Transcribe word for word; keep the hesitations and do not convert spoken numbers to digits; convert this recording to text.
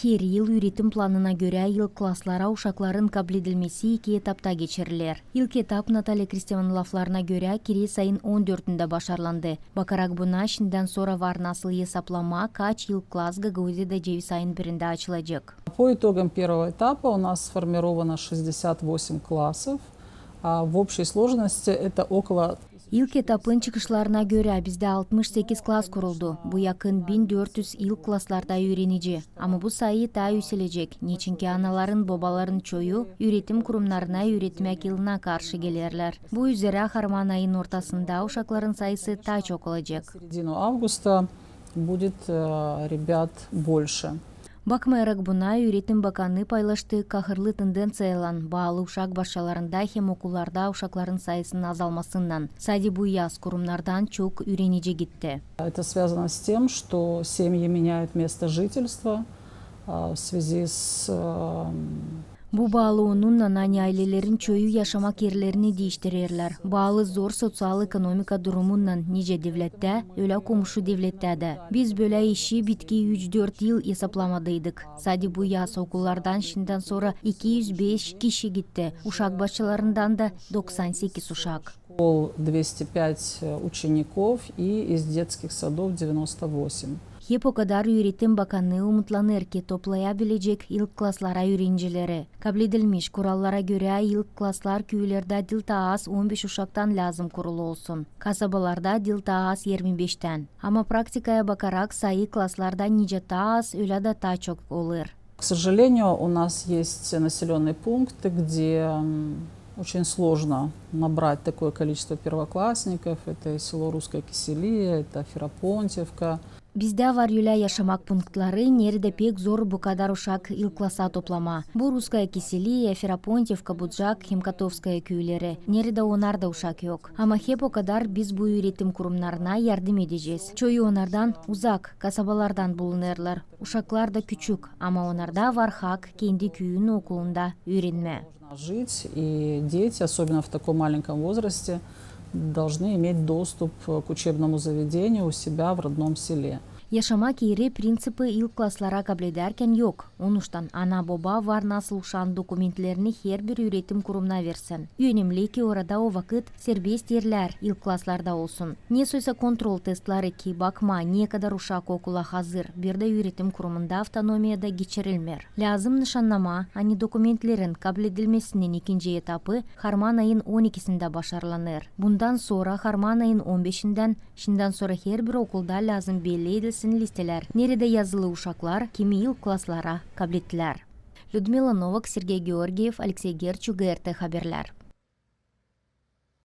Her yıl üüretim planına görä ilk klaslara uşakların kabledilmesi iki etapta geçiriler. İlk etap, Natalya Kristevanın laflarına görä, kirez ayın on dördündä başarlandı. Bakarak buna, şindän sora var nasıl esaplama, kaç ilk klas Gagauziyada ceviz ayın birindä açılacek. По итогам первого этапа у нас сформировано шестьдесят восемь классов. А в общей сложности это около İlk etapın çıkışlarına görä, bizdä altmış sekiz klas kuruldu. Bu yakın bin dört üz ilk klaslarda üürenici. Ama bu sayı taa üselecek, neçinki anaların, bobaların çoyu üüretim kurumnarına üüretmäk yılına karşı gelerlär. Bu üzerä harman ayın ortasında uşakların sayısı taa çok olacek. Середину августа будет, э, ребят больше. Bakmayarak buna, üüretim bakanı paylaştı kahırlı tendenţiyalan baalı uşak başçalarında hem okullarda uşakların sayısının azalmasınnan. Sade bu yaz kurumnardan çok üürenici gitti. Это связано с тем, что семьи меняют место жительства, а, в связи с, э, Bu baalı onunnan, ani aylelerin çoyu yaşamak erlerini diiştirerlär. Baalı zor soţial-ekonomika durumunnan, nicä devlettä, ölä komuşu devlettä dä. Biz bölä işi bitki üç-dört yıl esaplamadaydık. Sade bu yaz okullardan şindän sora iki üz beş kişi gitti, uşak başçalarından da doksan sekiz uşak. Школ двести пять учеников и из детских садов девяносто восемь. Hep okadar üüretim bakanı umutlanêr ki toplayabilecek ilk klaslara üürenicileri. Kabledilmiş kurallara görä, ilk klaslar küülerdä diil taa az on beş uşaktan lääzım kurulu olsun, kasabalarda diil taa az irmi beştän. Ama praktikaya bakarak, sayı klaslarda nicä taa az, ölä dä taa çok olêr. К сожалению, у нас есть населённые пункты, где, м, очень сложно набрать такое количество первоклассников. Это и село Русское Киселье, это Ферапонтьевка. Bizdä var ölä yaşamak punktları, neredä pek zor bu kadar uşak ilk klasa toplamaa. Bu Russkoye Kiseliye, Ferapontyevka, Bucak hem Kotovskoye küüleri, neredä onnar da uşak yok. Ama hep okadar biz bu üüretim kurumnarına yardım edecez. Çoyu onnardan uzak, kasabalardan bulunêrlar. Uşaklar da küçük, ama onnarda var hak kendi küüyün okulunda üürenmää. Жить, и дети, особенно в таком маленьком возрасте, должны иметь доступ к учебному заведению у себя в родном селе. Yaşamak eri prinţipi ilk klaslara kabledärkän yok. Onuştan ana-boba var nasıl uşaan dokumentlerini herbir üüretim kurumuna versin. Önemli ki, orada o vakıt serbest erlär ilk klaslarda olsun. Nesoysa kontrol testleri ki bakmaa, ne kadar uşak okula hazır, bir dä üüretim kurumunda avtonomiyada geçirilmeer. Lääzım nışannamaa, ani dokumentlerin kabledilmesinin ikinci etapı harman ayın on ikisindä başarlanêr. Bundan sora harman ayın on beşindän, şindän sora herbir okulda lääzım belli edilsin listelär, neredä yazılı uşaklar, kimi ilk klaslara kablettilär. Lüdmila Novak, Sergey Georgiev, Aleksey Gerçu, G R T Haberlär.